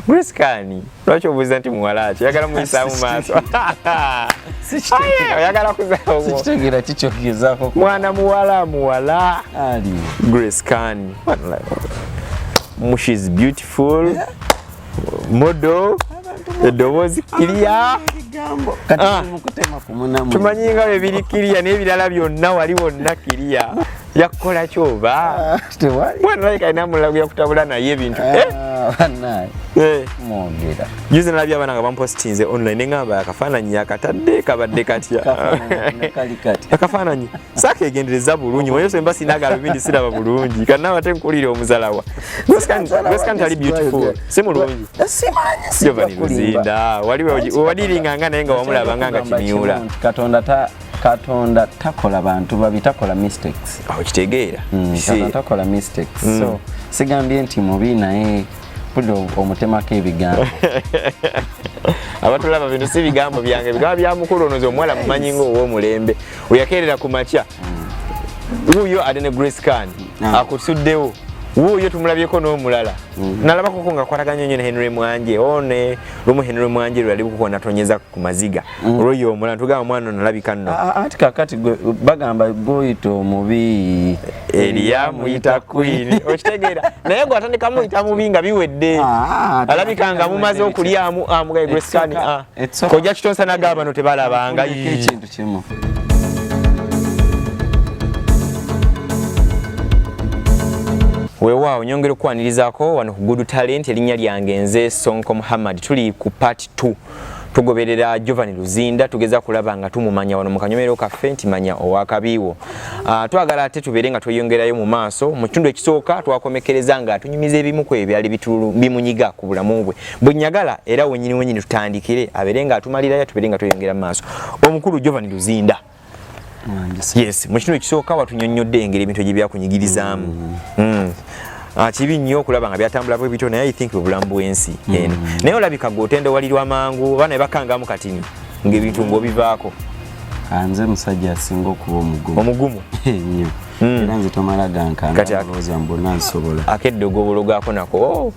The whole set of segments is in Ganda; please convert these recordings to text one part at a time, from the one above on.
Grace Khan, lwaki obuuza nti muwala ki? Oyagala muyisaamu maaso? Oyagala kuzakitegeera kikyogezaako. Mwana muwala muwala ali Grace Khan. She's beautiful. Yeah. Model, eddoboozi kiriya, tumanyi nga bwe biri kiriya n'ebirala byonna wali wonna kiriya. Yakukola kyoba mwana alabika alina mulala gwe yakutabula naye ebintu. Mwogera. Juzi nalabye abaana nga bampostinze online, neŋŋamba akafaananyi akatadde kabadde katya? Akafaananyi saakegendereza bulungi, mwayo mba sina galubindi siraba bulungi, kanna ate nkulire omuzalawa. Grace Khan tali beautiful, si mulungi. Giovanni Luzinda wali wadiringanga naye nga wamulabanga nga kimyula. Katonda takola bantu babi, takola mistakes. Okitegeera. Katonda takola mistakes. So sigambye nti mubi, naye pulira omutemako ebigambo. Abatulaba, bino si bigambo byange, bigambo bya mukulu ono. Omuwala mumanyi nga ow'omulembe weyakeerera ku makya, wuuyo ate ne Grace Khan akusuddewo, wuuyo tumulabyeko n'omulala nalabakoko nga akwataganye nnyo ne Henry Mwanje one lumu. Henry Mwanje lwe yali kuko natonyeza ku maziga olwoyo omulala, tugamba omwana ono nalabika nno. Ati kakati bagamba goyita omubi Eriya muyita queen, okitegeera? Naye gwe atandika muyita mubi nga biwedde, alabika nga mumaze okulyamu amugaye Grace Khan kojja kitonsa nagaba bano tebalabanga. Ekintu kimu. Weewaawo, nyongera okukwanirizaako wano ku Good Talent. Erinnya lyange nze Sonko Muhammad. Tuli ku part 2, tugoberera Giovanni Luzinda, tugeza kulaba nga tumumanya wano mu kanyomero kaffe nti manya owakabiiwo. Twagala ate tubeere nga tweyongerayo mu maaso. Mu kitundu ekisooka twakomekereza nga tunyumiza ebimu ku ebyali bimunyiga ku bulamu bwe. Bwe nyagala era wenyini wenyini tutandikire abeere nga atumalirayo, tubeere nga tweyongera mu maaso. Omukulu Giovanni Luzinda, yes, mu kitundu ekisooka watunyonnyodde engeri ebintu egyo byakunyigirizaamu. Kibi nnyo okulaba nga byatambula bwe bityo, naye I think obulamu bw'ensi eno. Naye olabika gwe otendewalirwa mangu, oba naye bakangamu katini ng'ebintu ng'obivaako. Nze musajja asinga okuba omugumu. Omugumu. Nnyo. Era nze tomala gankanga, lowooza mbona nsobola. Akeddogobolo gaako nako, oh.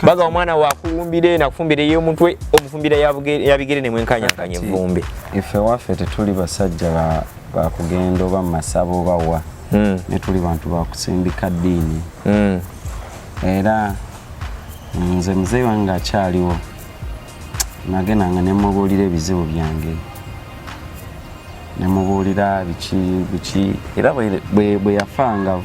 Baga omwana wakulumbire nakufumbira ey'omutwe, omufumbira yabigere nemwenkanyakanya evvumbe. Ife waffe tetuli basajja bakugenda oba mu masabo oba wa, ne tuli bantu bakusimbika ddiini. Era nze muzeeyi wange akyaliwo, nagendanga nemubuulira ebizibu byange, nemubuulira biki biki. Era bwe yafanga,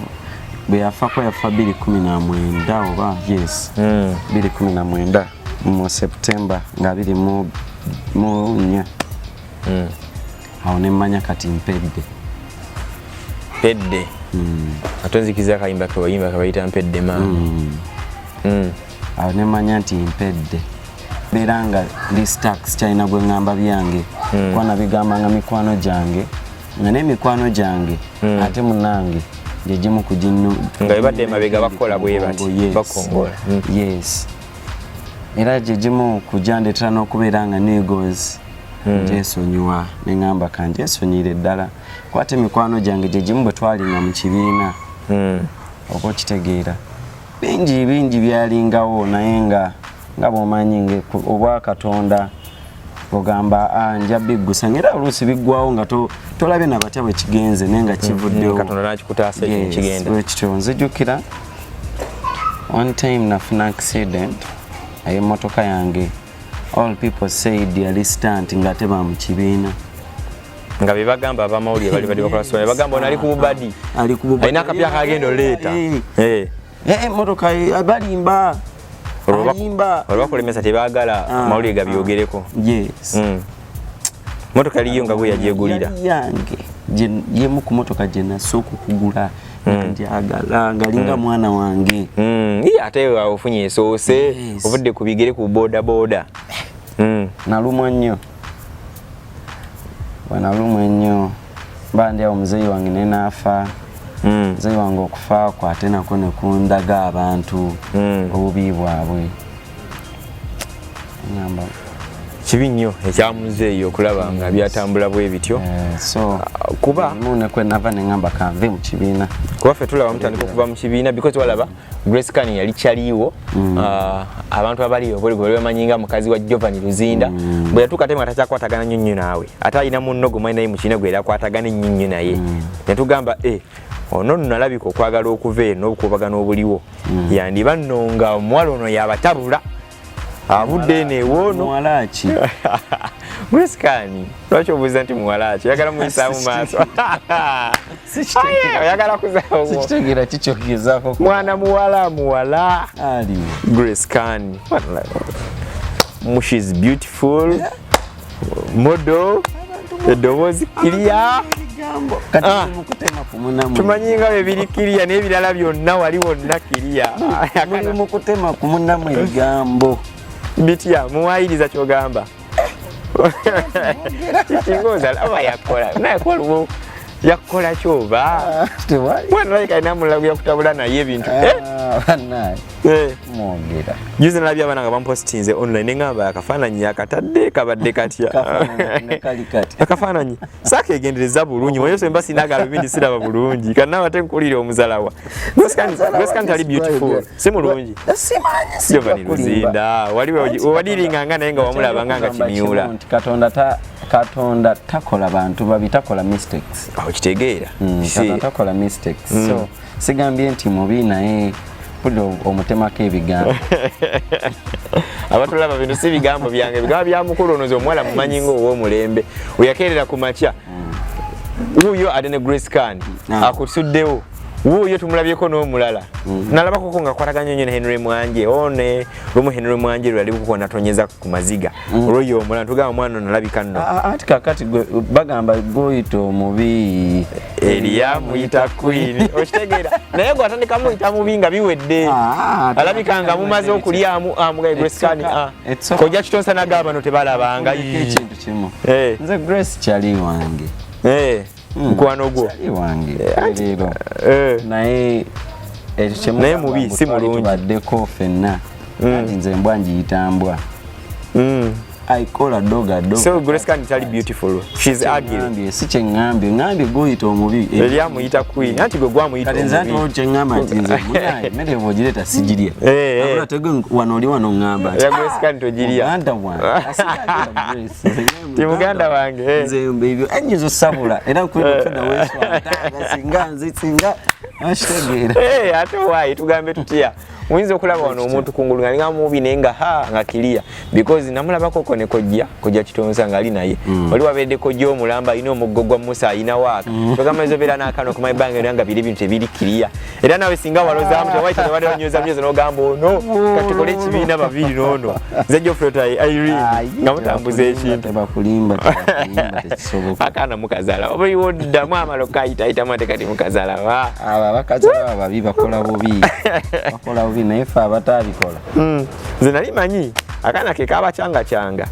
bwe yafako, yafa 2019 oba, yes, 2019 mu September nga 24. Awo nemmanya kati mpedde. Mpedde. Ate nzikiza akayimba ke wayimba kebayita Mpedde maama. Awo nemmanya nti mpedde, beera nga ndi stuck, kyalina gwe ŋŋamba byange, kuba nabigambanga mikwano gyange, nga n'emikwano gyange ate munange gyegimu kuginu. Nga bebadde emabega bakola bwe bati, bakongola. Yes, era gyegimu kujandetera n'okubeera nga negos njesonyiwa, neŋŋamba kanjesonyiire ddala, kuba emikwano gyange gyegimu bwe twalinga mu kibiina, oba okitegeera, bingi bingi byalingawo. Naye nga nga bw'omanyi obwa Katonda, ogamba, "Ah, nja biggusa," era oluusi biggwawo nga tolabye nabatya bwe kigenze, naye nga kivuddewo. Katonda nakikutaasa ekyo nekigenda. Bwekityo. Nzijukira one time nafuna accident ey'emmotoka yange. All people said yali stunt, nga teba mu kibiina. Nga be bagamba abamawulire bali bali bakola story, bagamba ono ali ku bubadi. Ali ku bubadi. Alina akapya kagenda oleeta. Emmotoka balimba, alimba. Olwakulemesa tebaagala mawulire gabyogereko. Yes. Motoka yaliyo nga gwe yagyegulira? Yali yange. Yemu ku motoka gye nasooka okugula, nga njagala, nga linga mwana wange. Iye, ate ofunye esoose. Ovudde ku bigere ku boda boda. Nalumwa nnyo. Bwe nalumwa ennyo, mba ndi awo, muzeeyi wange ne naafa. Muzeeyi wange okufa kwe ate nako ne kundaga abantu obubi bwabwe. Ngamba Kibi nnyo ekyamuzeeyo okulaba nga byatambula bwe bityo. So kuba nekwe nava neŋŋamba kanve mu kibiina. Kuba ffe tulaba mutandika okuva mu kibiina because walaba Grace Khan yali kyaliwo. Abantu abaliyo buli gwe bamanyi nga mukazi wa Giovanni Luzinda. Bwe yatuuka ate nga takyakwatagana nnyo nnyo naawe, ate alina munno gwe mwali naye mu kibiina gwe yali akwatagana ennyo nnyo naye. Ne tugamba ono nno alabika okwagala okuva eno n'obukuubagano obuliwo. Yandiba nno nga omuwala ono yabatabula. Avudde eno ewoono. Muwala ki? Grace Khan, lwaki obuuza nti muwala ki? Oyagala muyisaamu maaso. Oyagala kuzaawo. Sikitegeera kikyogezaako. Mwana muwala muwala. Ali. Grace Khan. She's beautiful. Model. Eddoboozi clear. Kati mukutema ku munamwe. Tumanyi nga bwe biri clear n'ebirala byonna wali wonna clear. Muli mukutema ku munamwe ebigambo. Bitya muwayiriza ky'ogamba. Kingoza laba yakola. Naye waliwo yakola kyoba. Tewali. Mwana alabika alina mulala yakutabula naye ebintu. Bannaye. Mwogera. Juzi nalabye abaana nga bampostinze online ne ngamba akafaananyi akatadde kabadde katya. Kali kati. Akafaananyi saakegendereza bulungi, mwenye mba sina galubindi siraba bulungi. Kanna ate nkulira omuzalawa. Grace Khan tali beautiful. Si mulungi. Simanyi. Giovanni Luzinda wali wadiringanga naye nga wamulabanga nga kimyula. Nti Katonda takola bantu babi, takola mistakes. Awo kitegeera. Katonda takola mistakes. So sigambye nti mubi, naye mpulira omutemako ebigambo. Abatulaba bino si bigambo byange, bigambo bya mukulu ono omuwala mumanyi nga ow'omulembe. Weyakeerera ku makya wuuyo ate ne Grace Khan akusuddewo, wuuyo tumulabyeko n'omulala. Nalabakoko nga akwataganye nnyo ne Henry Mwanje one lumu Henry Mwanje lwe yali natonyeza ku maziga olwoyo omulala tugamba omwana ono alabika nno. Anti kakati bagamba goyita omubi Eriya muyita queen, okitegeera, naye gwe atandika muyita mubi nga biwedde, alabika nga mumaze okulyamu amugaye Grace Khan kojja kitonsa nagaba bano tebalabanga ekintu kimu. Nze Grace kyali wange. Mukwano gwo kyali wange leero, naye ekyo naye mubi si mulungi. Tubaddeko ffenna, anti nze mbwa ngiyita mbwa. I call a dog a dog. So Grace Khan tali beautiful. She's ugly. Si kye ŋŋambye, ŋŋambye guyita omubi. Eri amuyita queen. Anti gwe gwamuyita omubi. Kati nze anti kye ŋŋamba nti nze munaye mmere bw'ogireeta sigirya. Abula tegwe wano oli wano ŋŋamba nti. Ya Grace Khan togirya. Muganda wange. Ti muganda wange. Nze ebyo enyizo sabula era nkwenda weeswa singa nze singa akitegeera. Ate waayi tugambe tutya? Muyinza okulaba wano omuntu kungulu nga nga mubi naye nga ha nga clear because namulabako ko ne kojja kitonsa nga ali naye wali wabeddeko kojja omulamba alina omuggo gwa Musa alina waaka togamba ezobeera n'akaano ku maibanga era nga biri bintu ebiri clear era nawe singa walozaamu tewaita tewali onyweza myezo n'ogamba ono kati tukole ekibiina babiri n'ono nze Geoffrey Irene nga mutambuza ekintu tebakulimba tekisoboka akaana mukazaala oba iwo ddamu amalo kayitayitamu ate kati mukazaala abo abakazi baba babi bakola bubi naye ffe abataabikola. Nze nali manyi akaana ke kaba kyanga kyanga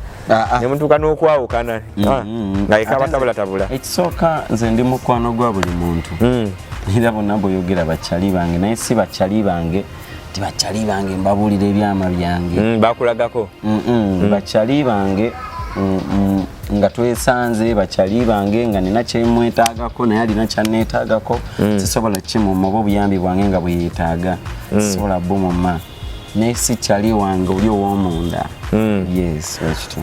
ne mutuuka n'okwawukana nga ye kaba tabulatabula. Ekisooka nze ndi mukwano gwa buli muntu era bonna bw'oyogera bakyali bange, naye si bakyali bange nti bakyali bange mbabuulira ebyama byange. Bakulagako bakyali bange nga twesanze, bakyali bange nga nina kyemwetaagako naye alina kyanneetaagako, sisobola kimumma oba obuyambi bwange nga bwe yeetaaga sisobola bumumma, naye si kyali wange oli ow'omunda. Yes, ekityo.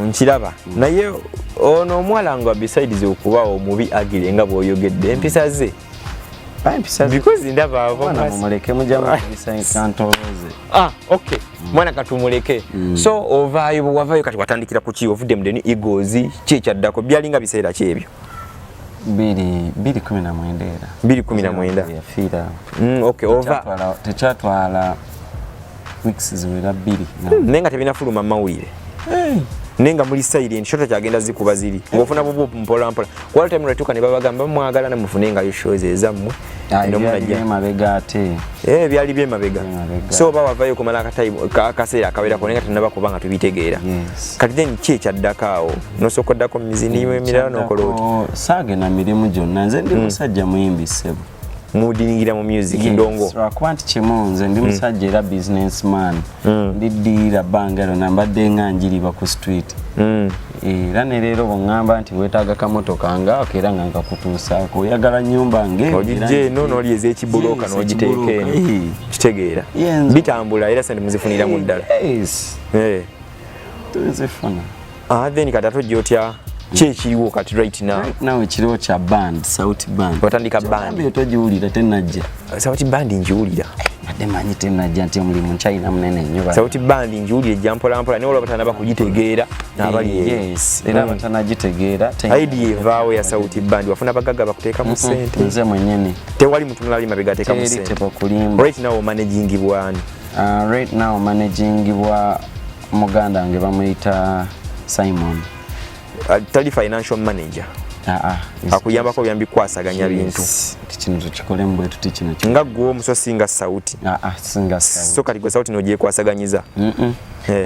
Nkiraba naye ono omuwala nga besides okuba omubi agire nga bw'oyogedde empisa ze because ndaba mumuleke mujamukantoloze. Okay, mwana katumuleke. So ovaayo bwe wavaayo kati watandikira ku ki? Ovudde mu The New Eagles, ki ekyaddako? Byalinga biseera ki ebyo? 2019 era. 2019 yafiira. Okay, ova tekyatwala weeks ziwera 2 naye nga tebinafuluma mawulire, naye nga muli silent shota kyagenda zikuba ziri ng'ofuna bubu mpola mpola. Wali time lwetuuka ne babagamba mwagala ne mufune nga shows ezammwe. Byemabega ate. Byali byemabega. So oba wavayo kumala akaseera akawerako naye nga tennaba kuba nga tubitegeera. Kati then ki ekyaddako awo? Nosooka oddako mu mizinimu emirala n'okola oti? Saagenda mirimu gyonna, nze ndi musajja muyimbi ssebo. Mudingira mu music ndongo. Lwakuba nti kimu, nze ndi musajja era businessman. Ndiddiira bbanga lyonna mbadde nga njiriba ku street. Era ne leero bweŋŋamba nti weetaaga kamotoka ngaako, era nga nkakutuusaako, oyagala nyumba nge Ogijja eno n'olyeza ekibulooka n'ogiteeka eno. Kitegeera bitambula era sente muzifuniramu ddala. Yes. Tuzifuna. Ah, then kati ate ojja otya? Ki ekiriwo kati right now? Right now ekiriwo kya band, Sauti Band. Watandika band. Kyogambye togiwulira, tenajja. Sauti Band njiwulira. Ate manyi tenajja nti omulimu nkyalina munene nnyo Sauti Band njiwulira, ejja mpola mpola, naye olwa batanaba kugitegeera n'abali eyo. Yes, era abatanagitegeera. Idea evaawo ya Sauti Band, wafuna bagagga bakuteekamu ssente? Nze mwenyini. Tewali muntu mulala ali mabega ateekamu Teri. ssente? Tebakulimba. Right now omanagingibwa ani? Right now managingibwa muganda wange, bamuyita Simon. Tali financial manager? Ah, ah, Akuyambako byambi kwasaganya bintu? Yes. Ti kino tukikolemu bwe tuti, kino Nga gwe omuso singa Sauti? Ah, ah, singa Sauti. So kati gwe Sauti nogyekwasaganyisa?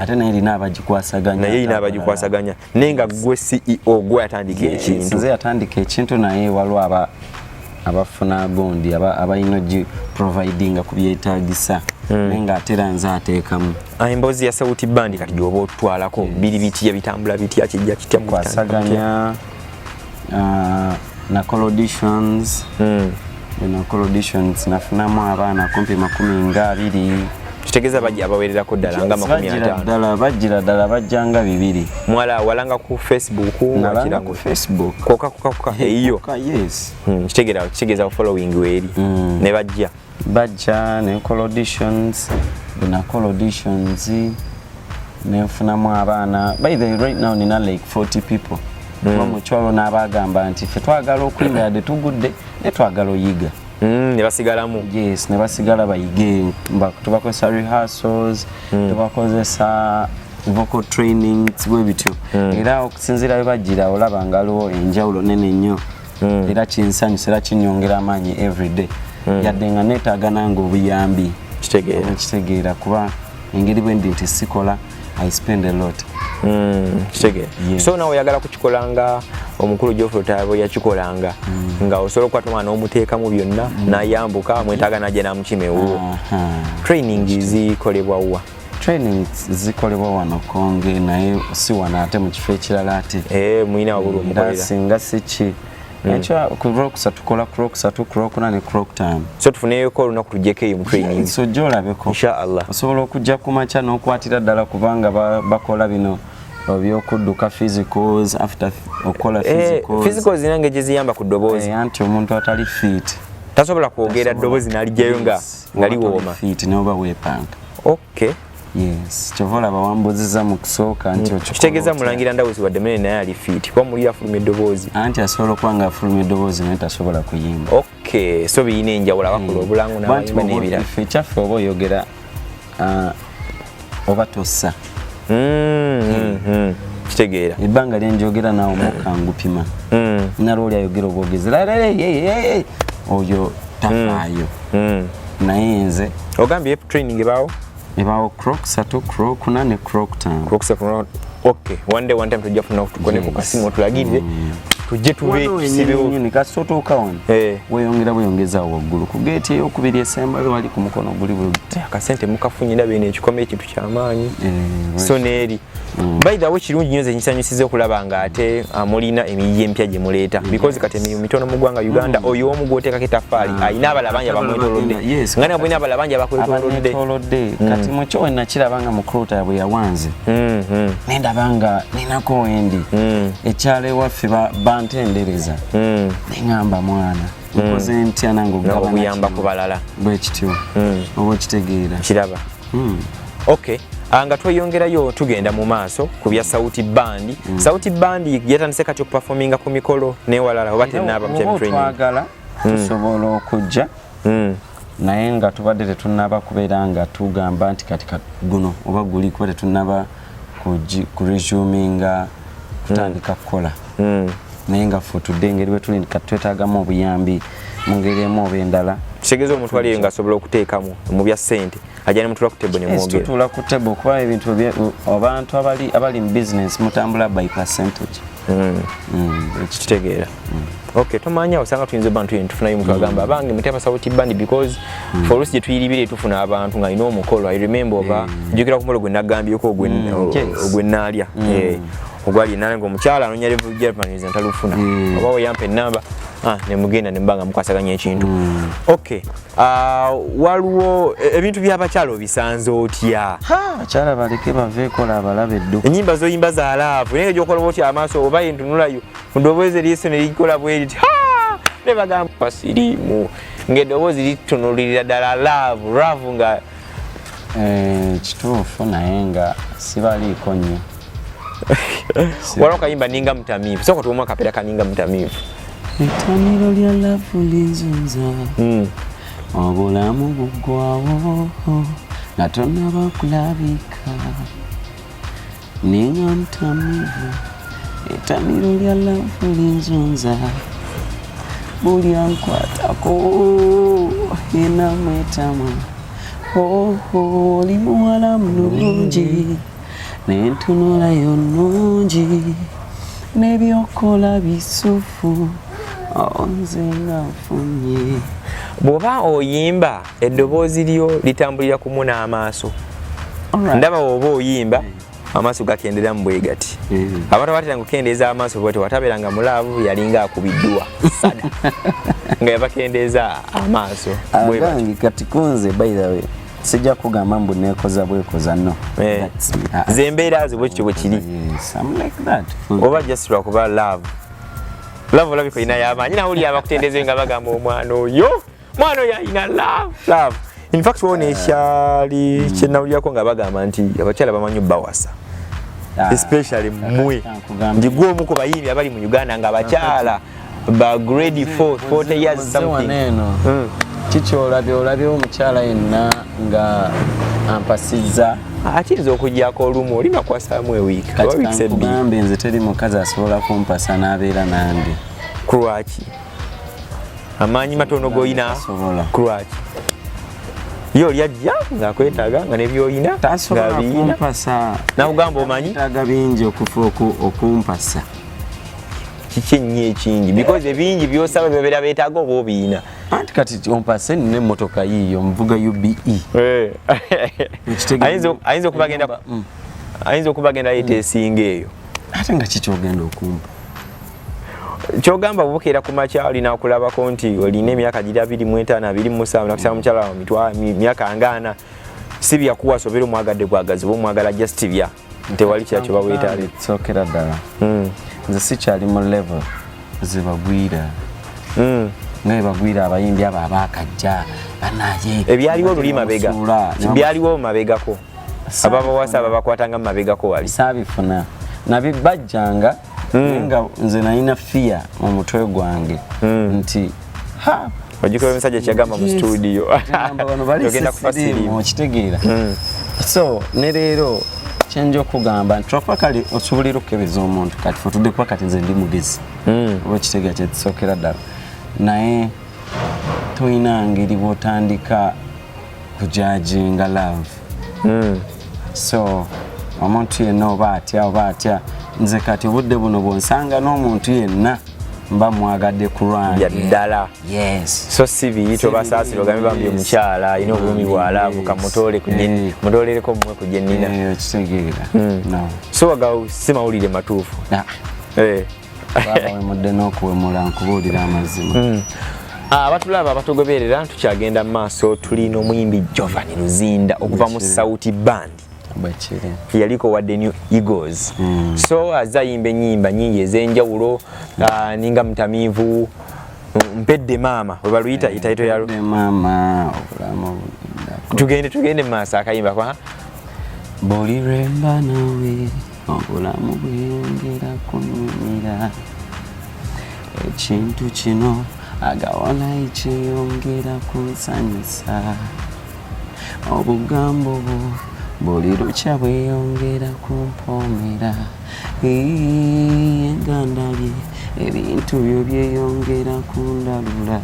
Ate naye erina abagikwasaganya. Naye erina abagikwasaganya, naye nga gwe CEO, gwe yatandika ekintu. Nze yatandika ekintu, naye waliwo abafuna gondi abalina ogi providinga ku byetaagisa, naye ng'ate era nze ateekamu. Ah, emboozi ya Sauti Band kati gyoba otwalako biri bitya, bitambula bitya, kijja kitya, mubitandika mutya? Kwasaganya, nakola auditions. Bwe nakola auditions nafunamu abaana kumpi 20. Kitegeeza bajja abawererako ddala nga makumi Bajjira ataano ddala, bajjira ddala, bajjanga 200. Mwala walanga ku Facebook? Nalanga Wakirango? ku Facebook. Koka koka koka eyiyo? Koka, yes. Kitegeera, kitegeeza following weeri ne bajja. Bajja nenkola auditions. Bwe nakola auditions nenfunamu abaana. By the way, right now nina like 40 people. Kuba mukyalo n'abagamba nti ffe twagala okuyimba, yadde tugudde naye twagala oyiga. Ne basigalamu. Yes, ne basigala bayige. Tubakozesa rehearsals, tubakozesa vocal trainings, bwe bityo. Era okusinziira bwe bajjira olaba nga waliwo enjawulo nene nnyo, era kinsanyusa era kinyongera amaanyi everyday, yadde nga neetaaga nange obuyambi. Kitegeera. Kitegeera, kuba engeri bwe ndi nti sikola, I spend a lot. Kitegeera. So nawe oyagala kukikola nga omukulu Geoffrey Lutaaya yakikolanga, nga osobola okukwata omwana n'omuteekamu byonna n'ayambuka, mwetaaga najja n'amukima ewuwo. Training zikolebwa wa? Training zikolebwa wano Konge, naye si wano, ate mu kifo ekirala ate. Eh, mulina wabulu Era omukolera? Singa si ki enkya ku Lwokusatu tukola, ku Lwokusatu, ku Lwokuna ne ku Lwokutaano. So tufuneyoko olunaku tujjeko eyo mu training? So ojja olabeko. Inshallah. Osobola okujja ku makya n'okwatira ddala, kubanga bakola bino ebyokudduka, physicals, after okukola physicals. Physicals nange gye ziyamba ku ddoboozi. Eh, anti omuntu atali fit tasobola kwogera ddoboozi n'alijjayo nga nga Oba toli liwooma. fit n'oba weepanka. Yes, kyova olaba wambuziza mu kusooka nti okikola Kitegeeza otya. Mulangira Ndawuzi wadde munene naye ali fit, kuba muli afuluma eddoboozi. Anti asobola okuba nga afuluma eddoboozi naye tasobola kuyimba. Okay, so biyina enjawulo, abakola obulango Kuba nti n'abayimba n'ebirala. Ffe ekyaffe oba oyogera, oba tossa. Kitegeera. Ebbanga lyenjogera naawe omukka ngupima. Nalwo oli ayogera obwogezi oyo tafaayo, naye nze Ogambye training ebaawo? Ebaawo ku Lwokusatu, ku Lwokuna ne ku Lwokutaano. Okay, one day, one time tujja funa tukone ku kasimu otulagirire tujje tube tusibewo. Nyini kasita otuuka wano, weyongera bweyongeza awo waggulu ku geeti eyokubiri esembayo, wali ku mukono guli bwe guti. Akasente mukafunye, ndaba eno ekikoma ekintu kyamaanyi. So neeri by the way kirungi nnyo, nze nkisanyusiza okulaba nga ate mulina emiyiyo empya gye muleeta, because kati emirimu mitono mu ggwanga Uganda. Oyo omu gw'oteekako etafaali alina abalala bangi abamwetoolodde, nga nawe mulina abalala bangi abakwetoolodde. Abanetoolodde. Kati mukyo we nakiraba nga mukuluta bwe yawanze, nendaba nga ninako wendi ekyalo ewaffe bantendereza, neŋŋamba mwana nkoze ntya nange okugabana okuyamba kino? Ku balala. Bwe kityo, oba okitegeera. Kiraba. Okay. Nga tweyongerayo tugenda mu maaso ku bya Sauti Band. Sauti Band yatandise kati okuperforminga ku mikolo newalala oba tenaaba mu Oba training? otwagala tusobola okujja, naye nga tubadde tetunaba kubeera nga tugamba nti kati guno oba guli, kuba tetunaba kuresuminga kutandika kukola, naye nga ffe tudde engeri bwe tuli kati twetaagamu obuyambi mu ngeri emu oba endala. Kitegeeza omuntu aliyo nga asobola okuteekamu mu bya ssente, ajja ne mutula ku table ne Yes, mwogera? Tutuula ku table, kuba ebintu abantu abali mu business mutambula by percentage. Kitegeera. Okay, tomanya osanga tuyinza obba ntuye ntufunayo omuntu agamba abange mutaba Sauti Band, because for us gye tuyiribire tufuna abantu nga alina omukolo. I remember, oba jjukira ku mukolo gwe nagambyeko ogwe naalya. Eh, ogwali naalya ng'omukyala anoonya Japanese ntalufuna, oba weyampa enamba, ah, nemugenda nemba nga mukwasaganya ekintu. Okay, ah, waliwo ebintu by'abakyala obisanze otya? Abakyala baleke baveekola abalabe edduka. Enyimba zoyimba za love, naye gyokola otya amaaso oba entunulayo mu ddoboozi eriiso ne likola bwe riti, ne bagamba siriimu, ng'eddoboozi litunulirira ddala love love nga Eh, kituufu, naye nga sibaliiko nnyo. Waliwo kayimba Ninga Mutamiivu, sooka tuwemu akapeera ka Ninga Mutamiivu. Ettamiro lya love linzunza, obulamu buggwawo nga tonnaba kulabika. Ninga mutamivu, ettamiro lya love linzunza, buli ankwatako enamwetamwa. Oho, oli muwala mulungi nentunulayo nnungi n'ebyokola bisufu, nze nga nfunye. Bw'oba oyimba eddoboozi lyo litambulira kumu n'amaaso. Ndaba bw'oba oyimba amaaso gakenderamu bwe gati. Abantu abatera kukendeeza amaaso bwati watabeeranga mu love, yalinga akubiddwa sada nga yabakendeeza amaaso bwe bati. Agange kati kunze, by the way, sijja kugamba mbu nekoza bwekoza, no. That's me. Ah, Ze embeera zo bwe kityo bwe kiri. Yes, I'm like that. Oba just lwakuba love love olabika olina y'amaanyi, nawulira abakutendeeze nga bagamba omwana oyo, mwana oyo alina love love. In fact, wona ekyali kyenawulirako nga bagamba nti abakyala bamanyi bawasa, especially mmwe, nti gwe omu ku bayimbi abali mu Uganda nga abakyala ba grade 4, 40 years something. Eno kikyolabye, olabye omukyala yenna nga ampasizza? Akiyinza okugyako olumu oli nakwasaamu ewiiki oba Kati wiiki 2. Kankugambe, nze teri mukazi asobola kumpasa n'abeera nange. Kulwaki? Amaanyi matono goyina? Tasobola. Kulwaki? Ye oli ajja ng'akwetaaga nga nebyoyina Tasobola nga biyina. kumpasa. Nakugamba omanyi Etaaga bingi okufa okumpasa. Kiki ennyo ekingi? Because ebingi byosaba byobeera beetaaga oba obiyina. Anti kati ompase, nina emmotoka yiiyo nvuga UBE. Ekitegeeza- Ayinza okuba agenda ayinza okuba agenda leeta esinga eyo. Ate nga kikyogenda okumpa? Kyogamba bwokeera ku makya olina okulabako nti olina emyaka giri 25, 27, nakusaba mukyala wawe myaka ngaana, si byakuwasa, obeera omwagadde bwagazi oba omwagala just bya tewali kira kyoba weetaaga. Sookera ddala, nze sikyali mu level zebagwira nga bebagwira abayimbi abo abakajja banaye. Ebyaliwo luli mabega, byaliwo mabegako, ababawasa ababakwatanga mu mabegako wali. Saabifuna nabibajjanga, naye nga nze nalina fiya mu mutwe gwange nti ha Ojjukira omusajja kyagamba mu studio? Gamba bano bali Ogenda kufa sisiriimu, siriimu. Okitegeera? So ne leero kyenja okugamba nti lwakuba kale osobolera okukebeza omuntu, kati fe otudde kuba kati nze ndi mugezi, oba okitegeera, kyetusookera ddala, naye tolina ngeri bw'otandika kujudginga love. So omuntu yenna oba atya oba atya, nze kati obudde buno bwonsanga n'omuntu yenna mba mwagadde ku lwange. Bya ddala. Yes. So si biyito basaasira ogambe bambi omukyala alina obulumi bwa love, kamutole mutolereko mmwe ku gye nnina. Eh, okitegeera? No. So wagawo si mawulire matuufu. Ah, baba wemudde n'okuwemula, nkubuulira amazima. Ah, abatulaba abatugoberera, tukyagenda mu maaso, tulina omuyimbi Jovan Luzinda okuva mu Bwekiri. Sauti Band. Bwekiri. Yaliko wadde New Eagles. So azze ayimba ennyimba nyingi ez'enjawulo, ah, Ninga Mutamiivu, Mpedde Maama we baluyita itaito yalo. Mpedde maama, obulamu bugendako. Tugende, tugende mu maaso akayimba kwa Buli lwemba nawe obulamu bweyongera kunyumira, ekintu kino agawalayi kyeyongera kunsanyusa, obugambo bwo buli lukya bweyongera kumpoomera, nga ndabye ebintu byo byeyongera kundalula.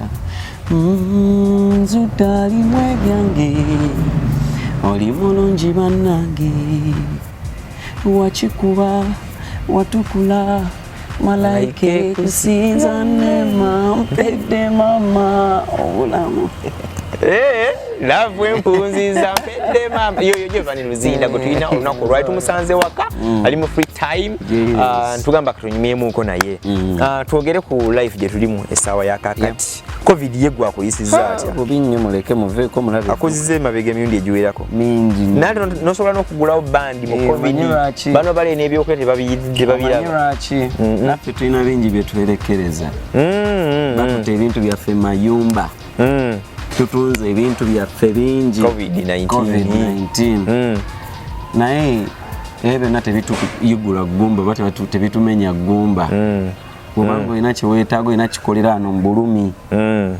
Nzudde alimu ebyange, oli mulungi bannange, wakikuba watukula. Malaika ekusinza nema mpedde mama obulamu. Eh, love empunziza mpedde mama. Yo yo Giovanni Luzinda gwe tulina olunaku olwali tumusanze waka ali mu free time. Ntugamba katunyumyemuko naye. Twogere ku life gye tulimu essaawa ya kakati. Covid ye gwakuyisizza atya? Bubi nnyo, muleke muveeko mulabe. Akuziza emabega emirundi egiwerako. Mingi nnyo. Nate nosobola n'okugulawo bandi mu Eh, Covid. omanyi lwaki? Bano bali n'ebyokulya Omanyi tebabiraba. lwaki naffe tulina bingi bye twerekereza? Batuta ebintu byaffe mayumba, tutunze ebintu byaffe bingi. COVID-19. COVID-19. Naye ebyo byonna tebitukuyigula ggumba oba tebitumenya ggumba, kubanga olina kyeweetaaga, olina kikolera wano mu bulumi.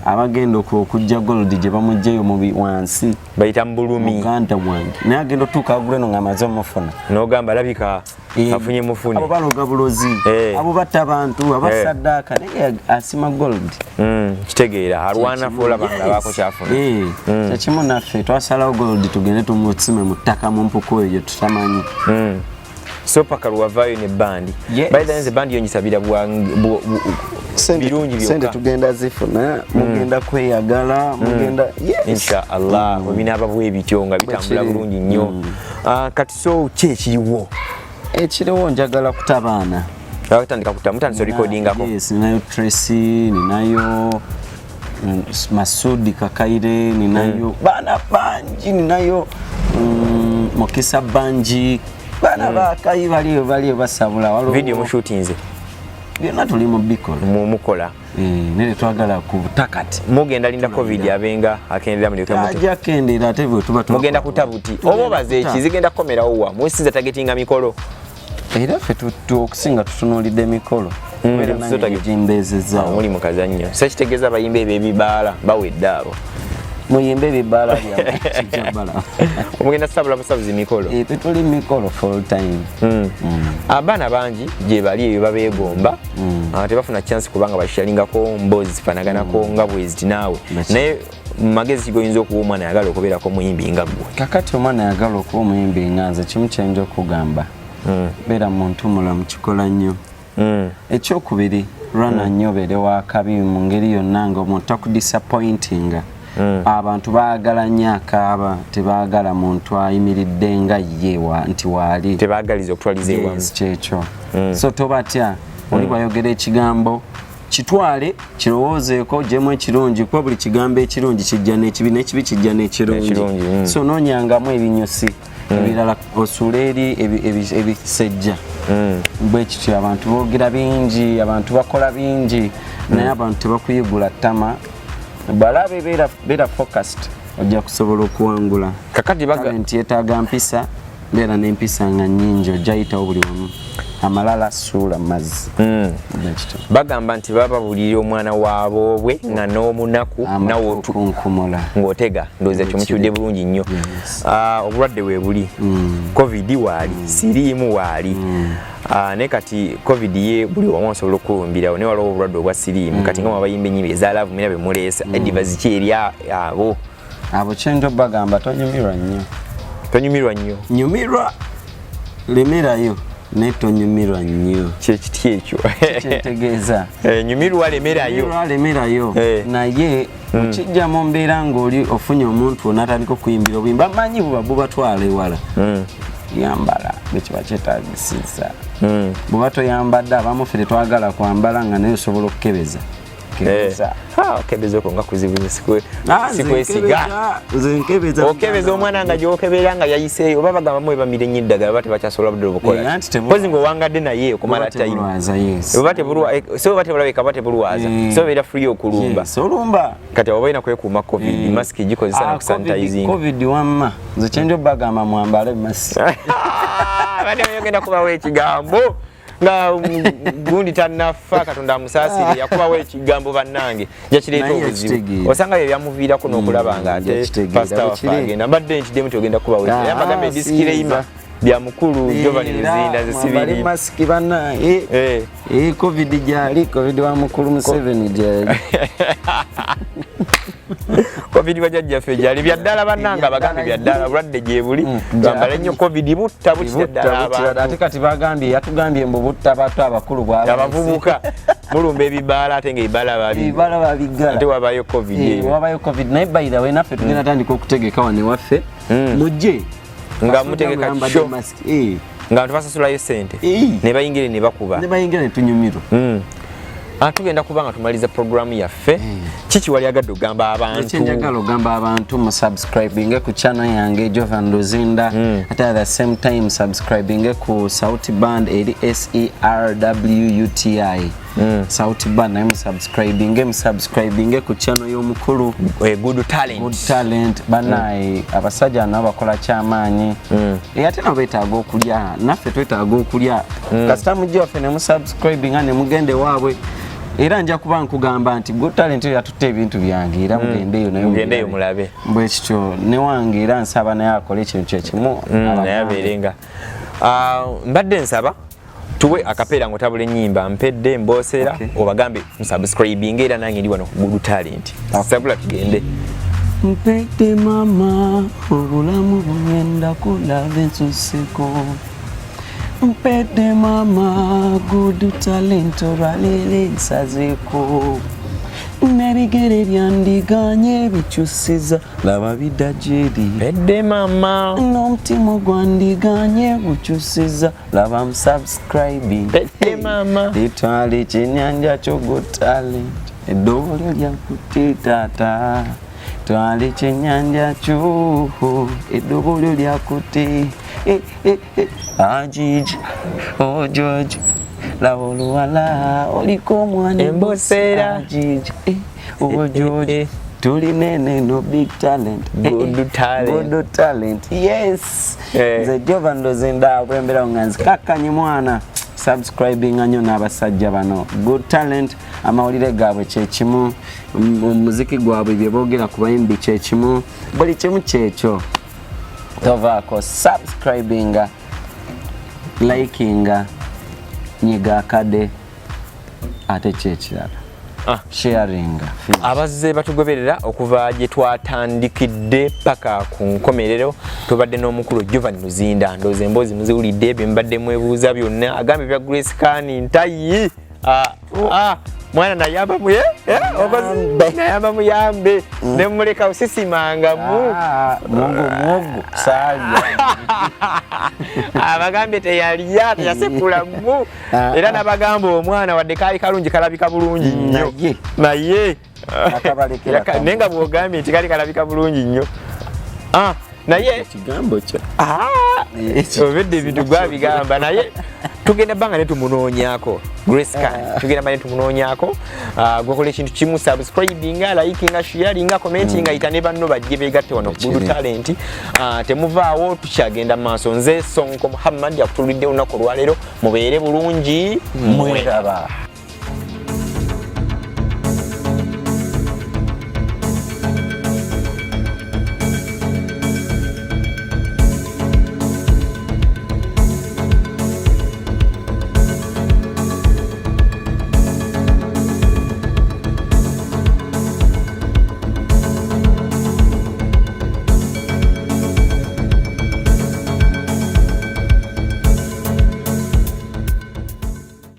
Abagenda okujja gold gye bamugjeyo mu wansi Bayita mu bulumi. Muganda wange naye agenda otuuka agula eno ng'amaze omufuna. N'ogamba alabika afunye mufune. Abo baloga bulozi, abo batta abantu, abasaddaaka, naye asima gold. Kitegeera alwana olaba nga abaako kyafuna. Kyekimu naffe twasalawo gold tugende tumusime mu ttaka mu mpuku eyo tutamanyi. So paka lwavaayo ne bandi. Yes. By the way, nze bandi yo ngisabira birungi Sente byokka. Tugenda zifuna, mugenda kweyagala, mugenda, yes. Insha Allah bwe binaaba bwe bityo nga bitambula Bwe kiri. bulungi nnyo. Ah, kati so ki ekiriwo? Ekiriwo, njagala kuta baana. Atandika kuta, mutandise recordingako? Yes, ninayo Tracy, ninayo Masudi Kakaire, ninayo baana bangi, ninayo Mukisa Banji, baana bakayi baliyo baliyo basabula. Waliwo- Video mushootinze? Byonna tuli mu bikola. Mumukola? Eh, naye tetwagala ku butakati. Mugenda linda Covid abenga akendera mulyoke mutu? Ajja kendera ate bwe tuba Mugenda kuta buti oba obaze eki zigenda kukomerawo wa musiza targetinga mikolo? Era ffe okusinga tutunuulidde emikolo. Kubeera nange gimbeezezaawo. Muli mukazannyo, so kitegeeza abayimba ebyo ebibaala bawedde abo. Muyimbe ebibaala byammwe, kijja bala. Omugenda sabula busabuzi mikolo. Eh, tetuli mikolo full time. Abaana bangi gye bali eyo babeegomba. Ah, tebafuna chance kubanga bashalingako mboozi zifanaganako nga bweziti naawe. Naye mu magezi kigoyinza okuwa omwana ayagala okubeerako muyimbi nga ggwe? Kakati omwana ayagala okuba omuyimbi nga nze, kimu kyenja okugamba, beera muntu mulamu, kikola nnyo. Ekyokubiri, lwana nnyo obeere wakabi mu ngeri yonna nga omuntu takudisappointinga. Abantu baagala nnyo akaaba, tebaagala muntu ayimiridde nga ye nti waali. Tebaagaliza okutwaliza ewamu. Yes, kyekyo. So tobatya, oli bwayogera ekigambo kitwale, kirowoozeeko, gyemu ekirungi, kuba buli kigambo ekirungi kijja n'ekibi, n'ekibi kijja n'ekirungi. Ekirungi. So noonyangamu ebinyusi, ebirala osuule eri ebisejja. Bwe kityo, abantu boogera bingi, abantu bakola bingi, naye abantu tebakuyigula ttama. Balabe, beera focused, ojja kusobola okuwangula. Kakati baga Talent yeetaaga mpisa, beera n'empisa nga nnyingi, ojja yitawo buli wamu. Amalala suula mazzi. Bwe kityo. Bagamba nti baba bulirira omwana waboobwe nga n'omunaku nawe Amakunkumula. Ng'otega, ndowooza kyo mukiwudde bulungi nnyo. Yes. Ah, obulwadde weebuli, Covid waali, siriimu waali. Ah, naye kati Covid ye buli wamu osobola okulumbirawo, naye waliwo obulwadde obwa siriimu. Kati nga mwabayimba enyimba eza love mina bemuleesa, advice ki eri abo? Abo kyenjo bagamba, tonyumirwa nnyo. Tonyumirwa nnyo. Nyumirwa, lemerayo, naye tonyumirwa nnyo. Kyekiti ekyo? Kyetegeeza? Eh, nyumirwa, lemerayo. Nyumirwa, lemerayo. Naye okijja mu mbeera ng'oli ofunye omuntu onatandika okuyimbira obuyimba, manyi buba bubatwala ewala. Yambala bwekiba kyetagisiza. Bweba toyambadde, abamu ffe tetwagala kwambala, nga naye osobola okukebeza. Kebeza. Ah, okebeza okwo nga kuzibu. Ah, nze Sikwesiga. Nkebeza, nze nkebeza. Okebeza omwana nga gyokebera nga yayiseeyo, oba bagamba muwe bamire nnyo eddagala, ba tebakyasobola budde Eh, obukola. anti Mpozi ng'owangadde naye okumala Buba time. tebulwaza, yes. Oba tebulwa, so oba tebulabika, oba tebulwaza. So beera free okulumba. Yes, olumba. Kati oba olina kwekuuma Covid, mask gikozesa Ah, na kusanitizing. Covid wamma nze kyenjo bagamba, mwambale masiki. Badde oyogenda kubawo ekigambo nga gundi tannafa, Katonda amusaasire, yakubawo ekigambo bannange jakireeta Naye obuzibu. yakitegeera. Osanga bye byamuviirako n'okulaba nga ate yakitegeera. pasita waffe Bwekiri. agenda. Mbadde nkiddemu nti ogenda kubawo Ah, yambagambe disclaimer. siyinza. Bya mukulu Giovanni Luzinda nze sibiri masiki bana eh. Eh. Eh, covid gyali, covid wa mukulu Museveni gyali. Covid wa jjajjaffe gyali byaddala bannange, abagambe byaddala, obulwadde gyebuli, twambale nnyo. Covid butta, butira ddala abantu. Ate kati bagambye, yatugambye mbu butta bato abakulu. Abavubuka mulumba ebibaala, ate nga ebibaala ebibaala babiggala. Ate wabayo covid. Eh, wabayo covid. Naye by the way, naffe tugenda tandika okutegeka wano ewaffe, mujje. Nga mutegeka show nga abantu basasulayo sente ne bayingira ne bakuba. Ne bayingira ne tunyumirwa. Ah, tugenda kuba nga tumaliza programu yaffe. Kiki wali agadde ogamba abantu? Ekyenjagala ogamba abantu, mu subscribinge ku channel yange Jovan Luzinda, ate at the same time subscribinge ku Sauti Band eri Serwuti, Sauti Band. Naye musubscribinge ku channel y'omukulu. Eh, Good Talent. Good Talent. Banaye, abasajja nabo bakola kyamaanyi. Eh, ate nabo betaaga okulya, naffe twetaaga okulya. Kasita mujja waffe ne musubscribinga ne mugende waabwe, era nja kuba nkugamba nti Good Talent eyo yatutte ebintu byange, era mugendeeyo naye. Mugendeeyo mulabe. Bwe kityo newange, era nsaba naye akole ekintu kyekimu. Naye abeerenga. Ah, mbadde nsaba tuwe akapeera ng'otabula ennyimba mpedde mboosera. Obagambe musubscribinge, era nange ndi wano ku Good Talent. Sabula tugende. Mpedde mama, obulamu bugenda kulaba ensuseko. Mpedde mama, Good Talent olwaleero nsazeeko n'ebigere byandiganye bikyusiza, laba bidda gyeri. Mpedde mama. N'omutima gwandiganye gukyusiza, laba musubscribing. Mpedde mama. Litwala ekyenyanja kyo, Good Talent, eddoolo lyakutte taata. Twala ekyenyanja kyo, eddobo lyakutte. Eh, eh, eh. Ajiji ojojo, laba oluwala oliko omwana. Emboseera. Ajiji ojojo. Eh, eh. Tulina eno big talent. Good Talent. Good Talent, yes. Nze Jovan Luzinda bwemberawo nga nzikakkanye mwana, subscribinga nnyo n'abasajja bano Good Talent. Amawulire gaabwe kyekimu, omuziki gwabwe, bye boogera ku bayimbi kyekimu, buli kimu kyekyo. Tovaako, subscribinga, likinga, nyiga akade, ate kyekirala, sharinga. Abazze batugoberera okuva gye twatandikidde paka ku nkomerero, tubadde n'omukulu Jovan Luzinda. Ndowooza emboozi muziwulidde, bye mubadde mwebuuza byonna agambye bya Grace Khan ntayi. Ah, ah, mwana nayamba muye, eh, nayamba muyambe nemuleka usisimangamu. Ah, muwogo muwogo saalya. Abagambye teyalya, teyasekulamu. Era nabagamba omwana wadde kaali kalungi, kalabika bulungi nnyo. Naye. Naye Akabalekera kamu. Naye nga bwogambye nti kali kalabika bulungi nnyo. Ah, naye ekigambo kyo. Ah, obedde ebintu gwabigamba, naye tugenda bbanga ne tumunoonyaako Grace Khan, tugenda bba ne tumunoonyaako. Ah, gwekola ekintu kimu: subscribinga, likinga, sharinga, commentinga, yita ne banno bajje begatte wano ku Good Talent. Ah, temuvaawo, tukyagenda mu maaso. Nze Sonko Muhammad akutulidde olunaku olwaleero. Mubeere bulungi. Mweraba.